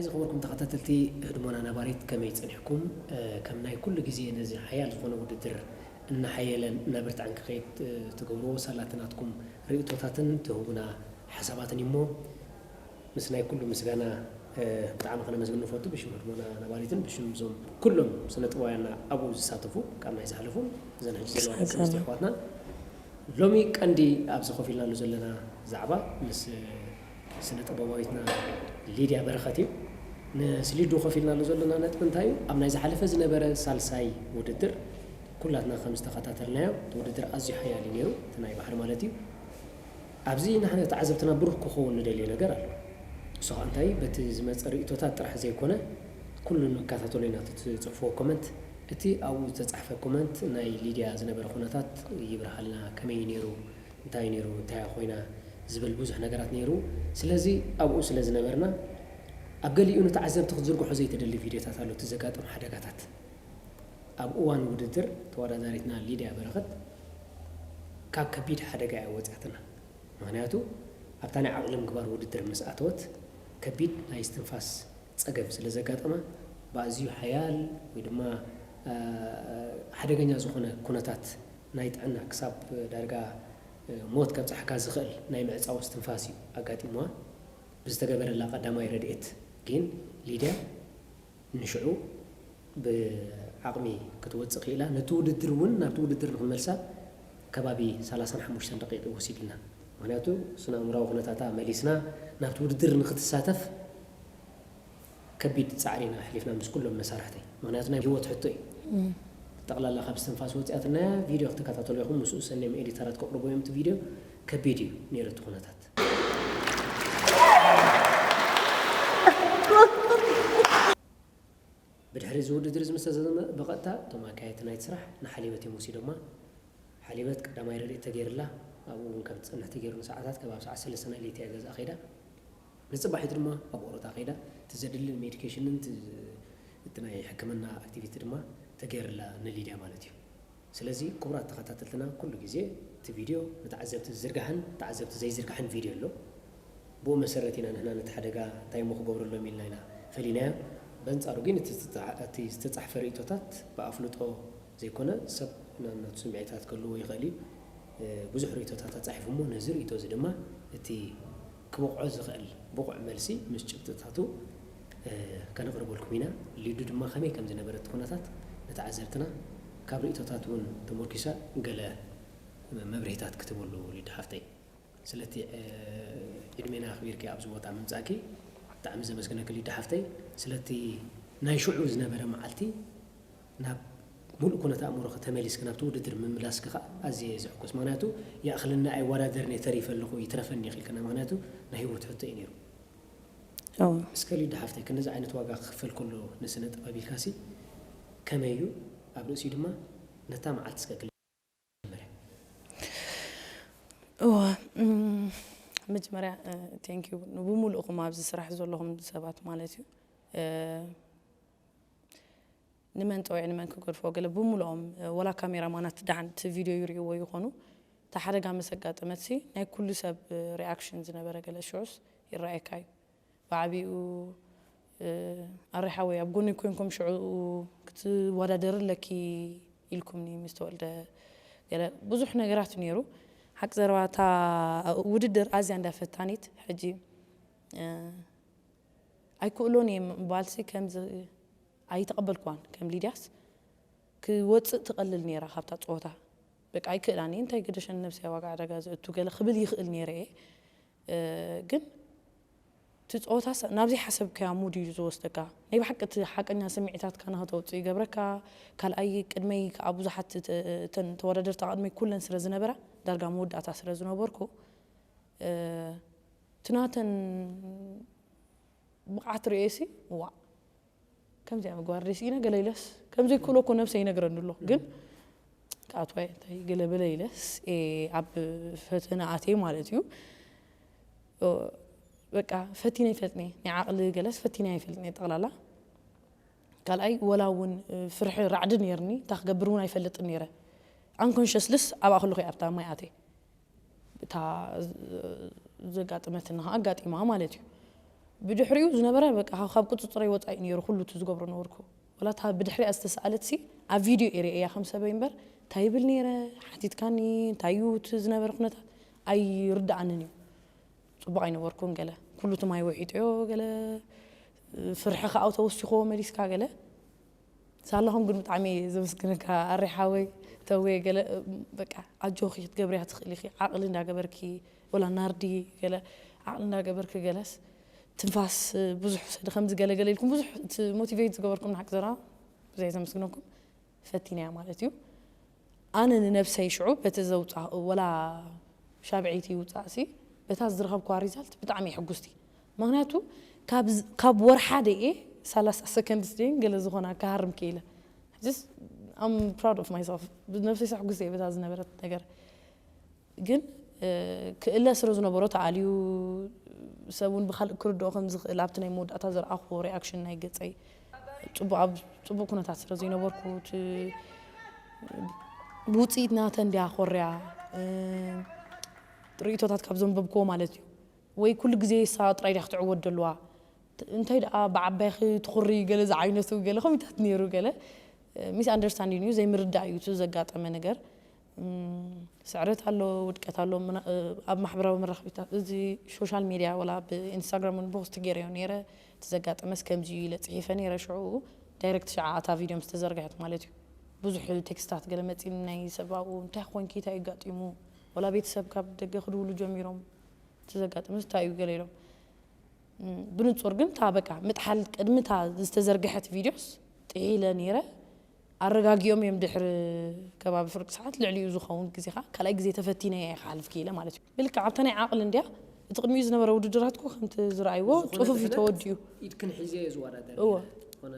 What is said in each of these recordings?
ዝኸበርኩም ተኸታተልቲ ህድሞና ነባሪት፣ ከመይ ጸኒሕኩም? ከም ናይ ኩሉ ግዜ ነዚ ሓያል ዝኾነ ውድድር እናሓየለን እናበርትዐን ክኸይድ ትገብርዎ ሳላቲ ናትኩም ርእቶታትን ትህቡና ሓሳባትን እሞ፣ ምስ ናይ ኩሉ ምስጋና ብጣዕሚ ከነመስግን ንፈቱ። ብሽም ህድሞና ነባሪትን ብሽም እዞም ኩሎም ስነ ጥበባውያንና ኣብኡ ዝሳተፉ፣ ካብ ናይ ዝሓለፉ እዘን ሕጂ ዘለዋ ደቂ ኣንስትዮ ኣሕዋትና። ሎሚ ቀንዲ ኣብዚ ኮፍ ኢልናሉ ዘለና ዛዕባ ምስ ስነ ጥበባዊትና ሊድያ በረኸት እዩ። ምስ ሊዱ ኮፍ ኢልናሉ ዘለና ነጥቢ እንታይ እዩ? ኣብ ናይ ዝሓለፈ ዝነበረ ሳልሳይ ውድድር ኩላትና ከም ዝተኸታተልናዮ፣ እቲ ውድድር ኣዝዩ ሓያል እዩ ነይሩ፣ እቲ ናይ ባሕሪ ማለት እዩ። ኣብዚ ንሕና ተዓዘብትና ብሩህ ክኸውን ንደልዮ ነገር ኣሎ። እሱ ኸኣ እንታይ? በቲ ዝመጸ ርእይቶታት ጥራሕ ዘይኮነ፣ ኩሉ ንከታተሎ ኢና፣ እቲ ትጽሕፍዎ ኮመንት፣ እቲ ኣብኡ ዝተጻሕፈ ኮመንት ናይ ሊድያ ዝነበረ ኩነታት ይብርሃልና፣ ከመይ እዩ ነይሩ፣ እንታይ እዩ ነይሩ፣ እንታይ እያ ኮይና ዝብል ብዙሕ ነገራት ነይሩ። ስለዚ ኣብኡ ስለ ዝነበርና፣ ኣብ ገሊኡ ንተዓዘብቲ ክትዝርግሖ ዘይትደሊ ቪድዮታት ኣሎ፣ እቲ ዘጋጠም ሓደጋታት። ኣብ እዋን ውድድር ተወዳዳሪትና ሊድያ በረኸት ካብ ከቢድ ሓደጋ እያ ወፂኣትና። ምኽንያቱ ኣብታ ናይ ዓቕሊ ምግባር ውድድር ምስ ኣተወት ከቢድ ናይ እስትንፋስ ፀገም ስለ ዘጋጠማ ብኣዝዩ ሓያል ወይ ድማ፣ አ፣ ሓደገኛ ዝኾነ ኩነታት ናይ ጥዕና ክሳብ ዳርጋ ሞት ከብፅሓካ ዝኽእል ናይ ምዕፃው እስትንፋስ እዩ ኣጋጢምዋ። ብዝተገበረላ ቀዳማይ ረድኤት ግን ሊድያ ንሽዑ ብዓቕሚ ክትወፅእ ክኢላ። ነቲ ውድድር እውን ናብቲ ውድድር ንክመልሳ ከባቢ ሰላሳን ሓሙሽተን ደቂቕ ወሲድልና። ምኽንያቱ ስነ ኣእምራዊ ኩነታታ መሊስና ናብቲ ውድድር ንክትሳተፍ ከቢድ ጻዕሪ ኢና ኣሕሊፍና ምስ ኩሎም መሳርሕተይ። ምኽንያቱ ናይ ህይወት ሕቶ እዩ። ጠቕላላ ካብ እስትንፋስ ወፂኣትናያ። ቪድዮ ክትከታተሉ ኢኹም። ምስኡ ሰኔም ኤዲተራት ከቕርቡ እዮም። እቲ ቪድዮ ከቢድ እዩ ነይሩ እቲ ኩነታት። ብድሕሪ እዚ ውድድር እዚ ምስ ተዛዘመ፣ ብቐጥታ እቶም ኣካየድቲ ናይቲ ስራሕ ንሓሊበት እዮም ወሲዶማ። ሓሊበት ቀዳማይ ረድኤት ተገይርላ፣ ኣብኡ እውን ከም ትጸንሕ ተገይሩ፣ ንሰዓታት ከባቢ ሰዓት ሰለስተ ናይ ለይቲ እያ ገዝኣ ከይዳ። ንጽባሒቱ ድማ ኣብ ኦሮታ ከይዳ፣ እቲ ዘድሊ ሜዲኬሽንን እቲ፣ እቲ ናይ ሕክምና ኣክቲቪቲ ድማ ተገይርላ ንሊድያ ማለት እዩ። ስለዚ ክቡራት ተኸታተልትና፣ ኩሉ ግዜ እቲ ቪድዮ ንተዓዘብቲ ዝዝርጋሕን ተዓዘብቲ ዘይዝርጋሕን ቪድዮ ኣሎ። ብኡ መሰረት ኢና ንሕና ነቲ ሓደጋ እንታይ እሞ ክገብረሎም ኢልና ኢና ፈሊናዮ። በንጻሩ ግን እቲ ዝተጻ-፣ እቲ ዝተጻሕፈ ርእይቶታት ብኣፍልጦ ዘይኮነ፣ ሰብ ንኣብነቱ ስምዒታት ክህልዎ ይኽእል እዩ። እ፣ ብዙሕ ርእይቶታት ኣጻሒፉ እሞ ነዚ ርእይቶ እዚ ድማ እቲ ክበቕዖ ዝኽእል ብቑዕ መልሲ ምስ ጭብጥታቱ፣ እ፣ ከነቕርበልኩም ኢና። ሊዱ ድማ ከመይ ከም ዝነበረ እቲ ኩነታት ንተዓዘብትና ካብ ርእይቶታት እውን ተመርኪሳ ገለ መብርሂታት ክትህበሉ ሊዱ ሓፍተይ። ስለቲ፣ እ፣ ዕድሜና ኣኽቢርኪ ኣብዚ ቦታ ምምጻእኪ ብጣዕሚ ዘመስግነኪ ሊዱ ሓፍተይ። ስለቲ ናይ ሽዑ ዝነበረ መዓልቲ ናብ ሙሉእ ኩነት ኣእምሮኺ ተመሊስኪ ናብቲ ውድድር ምምላስኪ ከኣ ኣዝየ እየ ዝሕጎስ። ምኽንያቱ ይኣኽለኒ ኣይወዳደርን እየ ተሪፈ ኣለኹ ይትረፈኒ ኢኺ ኢልክና። ምኽንያቱ ናይ ህይወት ሕቶ እዩ ነይሩ። እወ። እስከ ሊዱ ሓፍተይ ክንድዚ ዓይነት ዋጋ ክኽፈል ከሎ ንስነ ጥበብ ኢልካሲ ከመይ እዩ? ኣብ ርእሲኡ ድማ ነታ መዓልቲ እስከ ግለ-፣ መጀመርያ። እወ፣ እም፣ መጀመርያ፣ እ፣ ቴንክ ዩ ንብሙሉእኹም ኣብዚ ስራሕ ዘለኹም ሰባት ማለት እዩ። እ፣ ንመን ጠዊዐ ንመን ክገድፎ ገለ ብምልኦም፣ እ፣ ወላ ካሜራ ማናት ደሓን እቲ ቪድዮ ይርእይዎ ይኾኑ። እታ ሓደጋ ምስ ኣጋጠመትሲ ናይ ኩሉ ሰብ፣ እ፣ ሪኣክሽን ዝነበረ ገለ ሽዑስ ይረኣየካ እዩ። ብዓቢኡ፣ እ፣ ኣረ ሓወይ ኣብ ጎነይ ኮንኩም ሽዑ ክትወዳደሪ ኣለኪ ኢልኩምኒ ምስ ተወልደ ገለ ብዙሕ ነገራት ነይሩ። ሓቂ ዘረባ እታ ውድድር ኣዝያ እንዳ ፈታኒት ሕጂ፣ እ፣ ኣይክእሎን እየ ምባልሲ ከምዚ ኣይተቐበልክዋን። ከም ሊድያስ ክወጽእ ትቐልል ነይራ ካብታ ጸወታ። በቃ ኣይክእላን እየ፣ እንታይ ገደሸን ነብሰይ ኣብ ዋጋ ዕዳጋ ዘእቱ ገለ ክብል ይኽእል ነይረ እየ። እ፣ ግን እቲ ጸወታ ሳ-፣ ናብ ዘይሓሰብካያ ሙድ እዩ ዝወስደካ። ናይ ብሓቂ እቲ ሓቀኛ ስምዒታትካ ንኸተውጽእ ይገብረካ። ካልኣይ ቅድመይ ከኣ ብዙሓት ተ-፣ እተን ተወዳደርቲ ቅድመይ ኩለን ስለ ዝነበራ፣ ዳርጋ መወዳእታ ስለ ዝነበርኩ፣ እ፣ እቲ ናተን ብቕዓት ርእየሲ፣ ዋእ፣ ከምዚኣ ምግባር ደስ ኢነ ገለ ኢለስ፣ ከምዘይክእሎ እኮ ነብሰይ ይነግረኒ ኣሎ። ግን ክኣትዋ እየ፣ እንታይ ገለ በለ ኢለስ፣ ኤ፣ ኣብ ፈተነ ኣትየ ማለት እዩ። ኦ፣ በቃ ፈቲነ ይፈልጥኒ፣ ናይ ዓቕሊ ገለስ ፈቲነ ኣይፈልጥኒ ጠቕላላ። ካልኣይ፣ ወላ እውን፣ እ፣ ፍርሒ ራዕዲ ነይርኒ፣ እንታይ ክገብር እውን ኣይፈልጥን ነይረ። ኣንኮንሸስልስ ኣብኣ ከለኹ እየ ኣብታ ማይ ኣትየ። እታ ዘጋጠመትና ኣጋጢማ ማለት እዩ። ብድሕሪኡ ዝነበረ በቃ ካብ ቁፅፅረይ ወፃኢ ነይሩ ኩሉ እቲ ዝገብሮ ነበርኩ። ወላ እታ ብድሕሪኣ ዝተሰኣለት ሲ ኣብ ቪድዮ እየ ርእያ ከም ሰበይ እምበር እንታይ ይብል ነይረ፣ ሓቲትካኒ፣ እንታይ እዩ እቲ ዝነበረ ኩነታት ኣይርድኣንን እዩ። ፅቡቕ ኣይነበርኩን። ገለ ኩሉ እቲ ማይ ወሒጦዮ፣ ገለ ፍርሒ ከዓ ተወሲኾ መሊስካ ገለ ሳላኹም ግን ብጣዕሚ እየ ዘመስግነካ ኣሬ ሓወይ። ተወየ ገለ በቃ ኣጆኺ ክትገብርያ ትኽእሊ ኢኺ ዓቕሊ እንዳገበርኪ፣ ወላ ናርዲ ገለ ዓቕሊ እንዳገበርኪ፣ ገለስ ትንፋስ ብዙሕ ውሰዲ ከምዚ ገለ ገለ ኢልኩም ብዙሕ እቲ ሞቲቬት ዝገበርኩም ንሓቂ ዘራ ብዙሕ ዘመስግነኩም ፈቲነያ ማለት እዩ። ኣነ ንነብሰይ ሽዑ በቲ ዘውፃ ወላ ሻብዐይቲ ይውፃእ ሲ በታ ዝረኸብኳ ሪዛልት ብጣዕሚ ሕጉስቲ። ምክንያቱ ካብ ወር ሓደ እየ ሰላሳ ሰከንድስ ደይን ገለ ዝኾና ክሃርም ክኢለ። ሕጅስ ኣም ፕራውድ ኦፍ ማይሰልፍ። ብነብሰይ ሕጉስቲ እየ በታ ዝነበረት ነገር። ግን ክእለ ስለ ዝነበሮ ተኣልዩ ሰብ እውን ብካልእ ክርድኦ ከም ዝኽእል ኣብቲ ናይ መወዳእታ ዘርኣኹዎ ሪኣክሽን ናይ ገፀይ ፅቡቅ ኣብ ፅቡቅ ኩነታት ስለ ዘይነበርኩ እቲ ብውፅኢት ናተ እንድያ ኮርያ ርእቶታት ካብ ዘንበብክዎ ማለት እዩ። ወይ ኩሉ ግዜ እሳ ጥራይ ድያ ክትዕወት ደልዋ እንታይ ደኣ ብዓባይ ክትኹሪ ገለ ዝዓይነቱ ገለ ከምታት ነይሩ። ገለ ሚስ ኣንደርስታንዲንግ እዩ ዘይምርዳእ እዩ እቲ ዘጋጠመ ነገር። ስዕረት ኣሎ፣ ውድቀት ኣሎ። ኣብ ማሕበራዊ መራኸቢታት እዚ ሶሻል ሚድያ ወላ ብኢንስታግራም ን ፖስት ገይረዮ ነይረ። እቲ ዘጋጠመስ ከምዚ እዩ ኢለ ፅሒፈ ነይረ። ሽዑ ዳይረክት ሸዓ እታ ቪድዮ ምስ ተዘርግሐት ማለት እዩ ብዙሕ ቴክስታት ገለ መፂኒ ናይ ሰብ ኣብኡ እንታይ ኮንኪ እንታይ ኣጋጢሙ ወላ ቤተሰብ ካብ ደገ ክድውሉ ጀሚሮም። እቲ ዘጋጠመስ እንታይ እዩ ገለ ኢሎም። ብንጹር ግን እታ በቃ ምጥሓል ቅድሚ እታ ዝተዘርግሐት ቪድዮስ ጥሒለ ነይረ። ኣረጋጊኦም እዮም ድሕሪ ከባቢ ፍርቂ ሰዓት ልዕሊኡ ዝኸውን ግዜ ከዓ ካልኣይ ግዜ ተፈቲነ እየ ክሓልፍ ክኢለ ማለት እዩ። ብልክዕ ኣብታ ናይ ዓቕሊ እንድያ እቲ ቅድሚኡ ዝነበረ ውድድራት እኮ ከምቲ ዝረኣይዎ ጽፉፍ እዩ ተወዲኡ። ኢድክን ሒዘ እየ ዝወዳደር እወ። ነይረ። ዝኾነ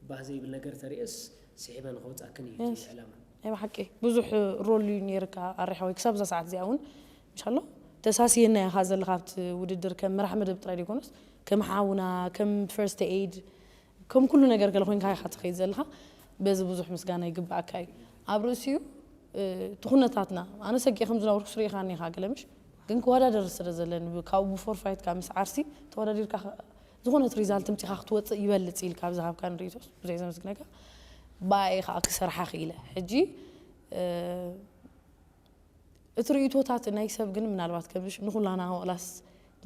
ባህ ዘይብል ነገር ተርእየስ ስሒበ ንኸውፃክን እዩ እቲ ዕላማ። ናይ ብሓቂ ብዙሕ ሮል እዩ ነይርካ ኣሬ ሓወይ ክሳብ እዛ ሰዓት እዚኣ እውን እንሻሎ ተሳስየና ኢኻ ዘለኻ ኣብቲ ውድድር ከም መራሕ መደብ ጥራይ ዘይኮነስ ከም ሓውና ከም ፈርስት ኤድ ከም ኩሉ ነገር ገለ ኮይንካ ኢኻ ትኸይድ ዘለኻ። በዚ ብዙሕ ምስጋና ይግባኣካ እዩ። ኣብ ርእሲኡ እቲ ኩነታትና ኣነ ሰጊኤ ከም ዝነበርኩ ስሪኢኻኒ ኢኻ ገለ ምሽ ግን ክወዳደር ስለ ዘለኒ ካብኡ ብፎር ፋይት ካብ ምስ ዓርሲ ተወዳዲርካ ዝኾነት ሪዛልት ምፂኻ ክትወፅእ ይበልፅ ኢልካ ኣብ ዝሃብካ ንርእቶስ ብዙሕ ዘመስግነካ ብኣይ ከዓ ክሰርሓ ክኢለ ሕጂ እቲ ርእቶታት ናይ ሰብ ግን ምናልባት ከብሽ ንኩላና ወላስ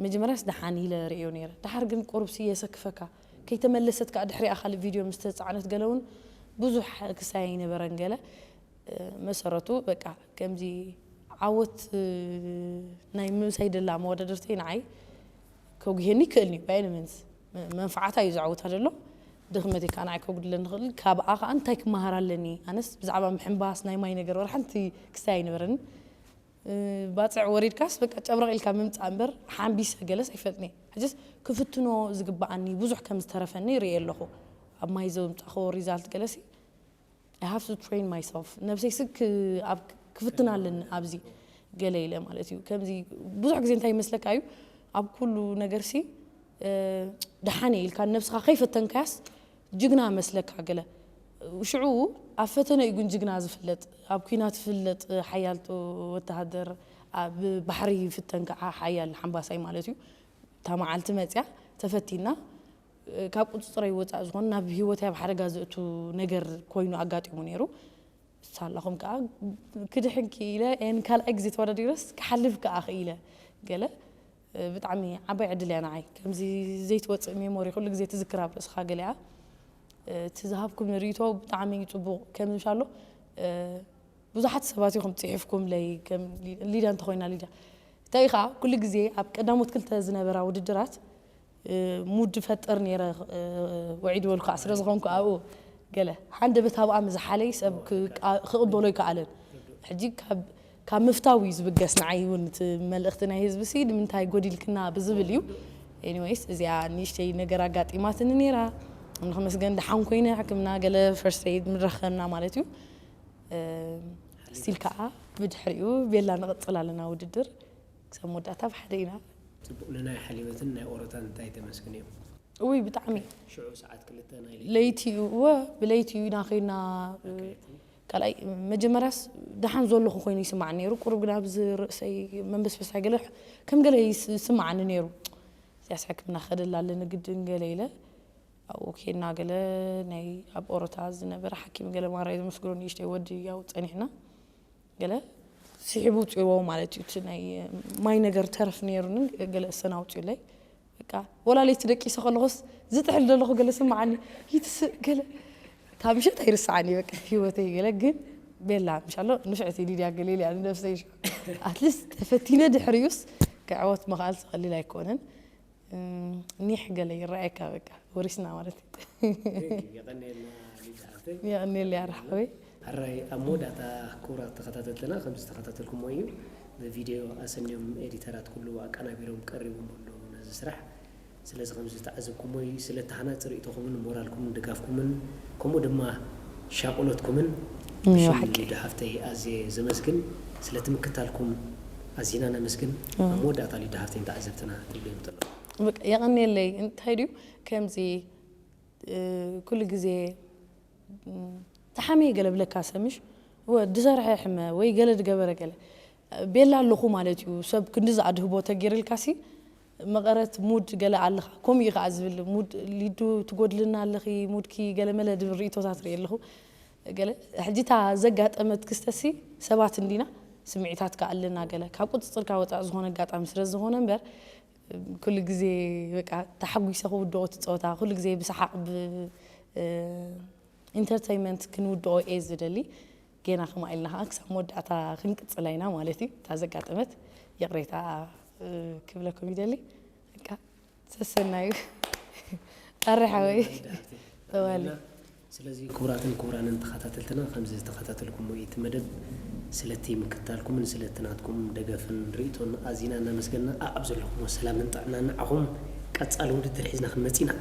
መጀመርያስ ደሓን ኢለ ርእዮ ነይረ። ደሓር ግን ቁርብሲ የሰክፈካ ከይተመለሰት ከዓ ድሕሪኣ ካልእ ቪድዮ ምስ ተፃዕነት ገለ እውን ብዙሕ ክሳይ ኣይነበረን ገለ መሰረቱ በቃ ከምዚ ዓወት ናይ ምምሳይ ደላ መወዳደርተይ ንዓይ ከጉሄኒ ይክእል እዩ ባይንምንስ መንፋዓታ እዩ ዘዓውታ ዘሎ ድኽመት ከዓ ንዓይ ከጉድለኒ ይኽእል ካብኣ ከዓ እንታይ ክመሃር ኣለኒ ኣነስ ብዛዕባ ምሕንባስ ናይ ማይ ነገር ወላ ሓንቲ ክሳይ ኣይነበረኒ ባፅዕ ወሪድካስ በቃ ጨብረቕ ኢልካ ምምፃእ እምበር ሓንቢሰ ገለስ ኣይፈልጥኒ ሕጅስ ክፍትኖ ዝግበኣኒ ብዙሕ ከም ዝተረፈኒ ርእየ ኣለኹ ኣብ ማይ ዘምፃእኽዎ ሪዛልት ገለሲ I have to train myself ነብሰይ ስክ ኣብ ክፍትን ኣለኒ ኣብዚ ገለ ኢለ ማለት እዩ ከምዚ ብዙሕ ግዜ እንታይ ይመስለካ እዩ ኣብ ኩሉ ነገር ሲ ደሓነ ኢልካ ነብስኻ ከይፈተንካያስ ጅግና መስለካ ገለ ሽዑ ኣብ ፈተነ እዩ ግን ጅግና ዝፍለጥ ኣብ ኩናት ዝፍለጥ ሓያል ወተሃደር ኣብ ባሕሪ ይፍተን ከዓ ሓያል ሓምባሳይ ማለት እዩ እታ መዓልቲ መፅያ ተፈቲና ካብ ቁፅፅረይ ወፃእ ዝኾነ ናብ ህይወተይ ኣብ ሓደጋ ዘእቱ ነገር ኮይኑ ኣጋጢሙ ነይሩ። ሳላኹም ከዓ ክድሕን ክኢለ ን ካልኣይ ግዜ ተወዳዲረስ ክሓልፍ ከዓ ክኢለ ገለ ብጣዕሚ ዓባይ ዕድል እያ ንዓይ ከምዚ ዘይትወፅእ ሜሞሪ ኩሉ ግዜ ትዝክር ኣብ ርእስኻ ገሊኣ እቲ ዝሃብኩም ንርእቶ ብጣዕሚ እዩ ፅቡቕ ከምሻሎ ብዙሓት ሰባት ኢኹም ፅሒፍኩምለይ ሊዳ እንተኮይና ሊዳ እንታይ ከዓ ኩሉ ግዜ ኣብ ቀዳሞት ክልተ ዝነበራ ውድድራት ሙድ ፈጥር ነይረ ውዒድ በልኩ ስለ ዝኾንኩ ኣብኡ ገለ ሓንደበት ኣብኣ ምዝሓለይ ሰብ ክቕበሎ ይከኣለን ሕጂ ካብ ምፍታው እዩ ዝብገስ ንዓይ እውን እቲ መልእኽቲ ናይ ህዝቢ ሲ ንምንታይ ጎዲልክና ብዝብል እዩ ኤኒወይስ እዚኣ ንእሽተይ ነገር ኣጋጢማትኒ ነይራ ንክመስገን ደሓን ኮይነ ሕክምና ገለ ፈርስት ኤድ ምረኸብና ማለት እዩ ስቲል ከዓ ብድሕሪኡ ቤላ ንቕፅል ኣለና ውድድር ክሳብ መወዳእታ ብሓደ ኢና ፅቡቕ ንናይ ሓሊበትን ናይ ኦሮታን እንታይ ተመስግን እዮም እውይ ብጣዕሚ ሽዑ ሰዓት ክልተ ናይ ለይቲ እዩ እወ ብለይቲ እዩ ኢና ከይድና ካልኣይ መጀመርያስ ደሓን ዘለኹ ኮይኑ ይስማዕ ነይሩ ቁሩብ ግን ኣብዚ ርእሰይ መንበስበስ ኣይገለ ከም ገለ ይስማዓኒ ነይሩ እዚኣ ያስ ሕክምና ከደላ ኣለኒ ግድን ገለ ኢለ ኣብኡ ኬና ገለ ናይ ኣብ ኦሮታ ዝነበረ ሓኪም ገለ ማራይ ዘመስግኖ ንእሽተይ ወዲ ያው ጸኒሕና ገለ ስሒቡ ውፅእዎ ማለት እዩ። እቲ ናይ ማይ ነገር ተረፍ ነይሩኒ ገለ እሰን ኣውፅኡለይ። በቃ ወላ ለይቲ ደቂሰ ከለኹስ ዝጥሕል ዘለኹ ገለ ስምዓኒ ይትስእ ገለ እታ ምሸት ኣይርስዓኒ በቃ ህይወተይ ገለ ግን ቤላ ምሻሎ ንፍዕቲ ሊድያ ገሌልያ ንነብሰይ ኣትሊስት ተፈቲነ ድሕሪዩስ ክዕወት ምኽኣል ዝቐሊል ኣይኮነን። ኒሕ ገለ ይረኣየካ በቃ ወሪስና ማለት እዩ። የቀንየልና ሊድ ሓፍተይ። የቐንየለይ ኣርሓወይ። ሕራይ ኣብ መወዳእታ ክቡራት ተኸታተልትና ከም ዝተኸታተልኩሞ እዩ። ብቪድዮ ኣሰንዮም ኤዲተራት ኩሉ ኣቀናቢሮም ቀሪቦም ኣለዉ ነዚ ስራሕ። ስለዚ ከም ዝተዓዘብኩሞ እዩ። ስለቲ ሃናፂ ርእይቶኹምን ሞራልኩምን ድጋፍኩምን ከምኡ ድማ ሻቁሎትኩምን እም፣ ብሽም ብሓቂ። ሊዱ ሓፍተይ ኣዝየ ዘመስግን። ስለቲ ምክታልኩም ኣዚና ነመስግን። ኣብ መወዳእታ ሊዱ ሓፍተይ ንተዓዘብትና ትብልዮም ዘሎ። በቃ የቐንየለይ እንታይ ድዩ ከምዚ ኩሉ ግዜ ተሓምየ ገለ ብለካ ሰምሽ ድሰርሐ ሕመ ወይ ገለ ድገበረ ገለ ቤላ ኣለኹ ማለት እዩ። ሰብ ክንዲ ዝኣድህቦ ተገይርልካሲ መቐረት ሙድ ገለ ኣለኻ ከምኡ እዩ ከዓ ዝብል ሙድ ሊዱ ትጎድልና ኣለኺ ሙድኪ ገለ መለ ድብል ርእቶታት ርኢ ኣለኹ። ገለ ሕጂ እታ ዘጋጠመት ክስተሲ ሰባት እንዲና ስምዒታት ከኣለና ገለ ካብ ቁፅፅርካ ወፃእ ዝኾነ ኣጋጣሚ ስለ ዝኾነ እምበር ኩሉ ግዜ በቃ ተሓጒሰ ክውድኦ ትፀወታ ኩሉ ግዜ ብሰሓቕ ብ ኢንተርተይመንት ክንውድኦ እየ ዝደሊ። ጌና ከማእ ኢልና ከዓ ክሳብ መወዳእታ ክንቅፅላ ኢና ማለት እዩ። እታ ዘጋጠመት ይቕሬታ ክብለኩም ይደሊ። በቃ ሰሰናዩ ኣረ ሓወይ ተባለ። ስለዚ ክቡራትን ክቡራንን ተኸታተልትና ከምዚ ዝተኸታተልኩሞ እዩ እቲ መደብ። ስለቲ ምክታልኩምን ስለቲ ናትኩም ደገፍን ርእይቶን ኣዚና እናመስገና ኣኣብ ዘለኹሞ ሰላምን ጥዕናን ንዓኹም። ቀጻሊ ውድድር ሒዝና ክንመጽእ ኢና።